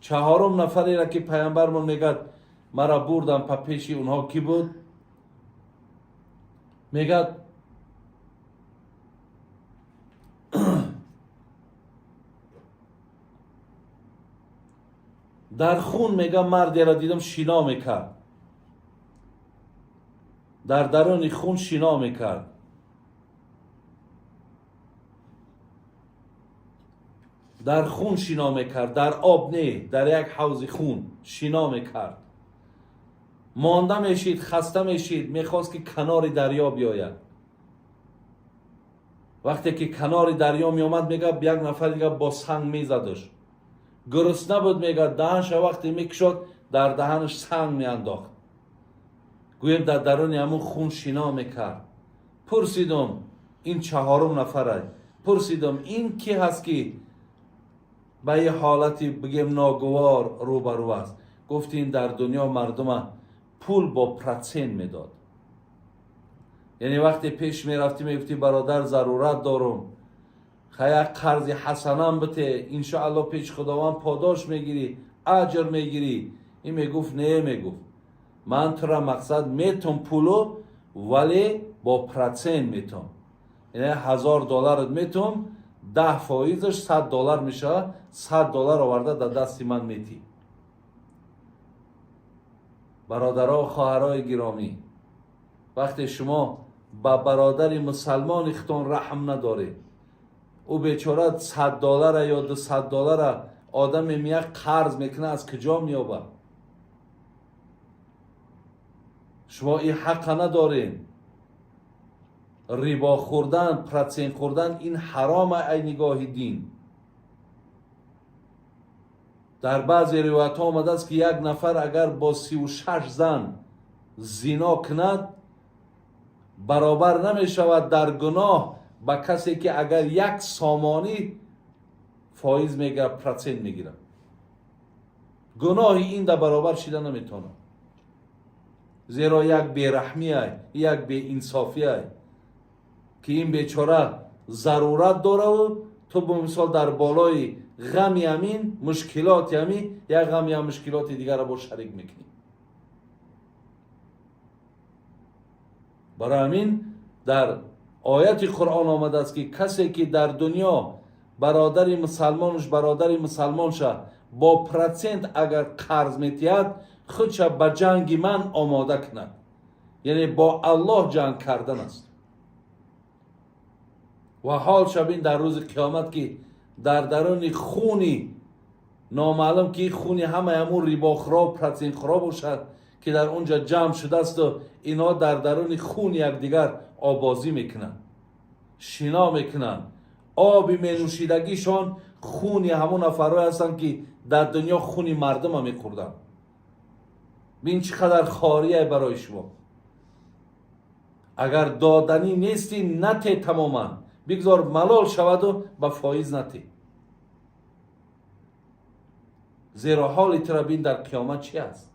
Чаҳорум нафареро ки паямбармон мегӯяд, мара бурдам па пеши онҳо, кӣ буд? Мегӯяд, дар хун, мега, мардеро дидам, шино мекард, дар даруни хун шино мекард. Дар хун шино мекард, дар об не, дар як ҳавзи хун шино мекард. Монда мешид, хаста мешид, мехост, ки канори дарё биёяд. Вақте ки канори дарё меомад, мега, як нафар дига бо санг мезадаш. Гурусна буд, мега, даҳанша вақте мекушод, дар даҳанаш санг меандохт. Гӯем, дар даруни ҳамун хун шино мекард. Пурсидум, ин чаҳорум нафара, пурсидум, ин кӣ ҳаст, ки ба ин ҳолати, бигем, ногувор рӯбарӯ аст? Гуфт, ин дар дунё мардума пул бо процент медод. Яъне вақте пеш мерафтӣ, мегуфтӣ: «Бародар, зарурат дорум, як қарзи ҳасанам бите, иншоалло пеш Худованд подош мегирӣ, аҷр мегирӣ». Ин мегуфт: «Не», мегуфт, «ман тура, мақсад, метум пулу, вале бо процент метум. Яъне 1000 долларат метум, 10 фоизаш 100 доллар мешавад, 100 доллар оварда дар дасти ман метӣ». Бародаро, хоҳарои гиромӣ, вақте шумо ба бародари мусалмони худтон раҳм надоред, ӯ бечора 100 доллара ё 200 доллара одаме меяд, қарз мекунад, аз куҷо меёбад? Шумо ин ҳаққа надоред. Рибо хӯрдан, процент хӯрдан, ин ҳаром ай нигоҳи дин. Дар баъзе ривоятҳо омадааст, ки як нафар агар бо 36 зан зино кунад, баробар намешавад дар гуноҳ ба касе, ки агар 1 сомонӣ фоиз мегирад, процент мегирад. Гуноҳи ин да баробар шида наметавонад, зеро як бераҳмиай, як беинсофиай, ки ин бечора зарурат дораву ту бо мисол дар болои ғами ҳамин, мушкилоти ҳамин, як ғами ям мушкилоти дигарро бо шарик мекунӣ. Барои ҳамин дар ояти Қуръон омадааст, ки касе ки дар дунё бародари мусалмонаш, бародари мусалмонша бо процент агар қарз метиҳад, худша ба ҷанги ман омода кунад, яъне бо Аллоҳ ҷанг кардан аст. Ва ҳол шабин дар рӯзи қиёмат, ки дар даруни хуни номаълум, ки хуни ҳамаи ҳамун рибохӯро, процентхӯро бошад, ки дар он ҷо ҷамъ шудаасту инҳо дар даруни хуни якдигар обозӣ мекунанд, шино мекунанд, оби менӯшидагишон хуни ҳамун нафарҳое ҳастанд, ки дар дунё хуни мардума мехӯрданд. Бин, чӣ қадар хорие барои шумо. Агар доданӣ нестӣ, нате тамоман, бигзор малол шаваду ба фоиз нате, зеро ҳоли тура бин дар қиёмат чӣ аст.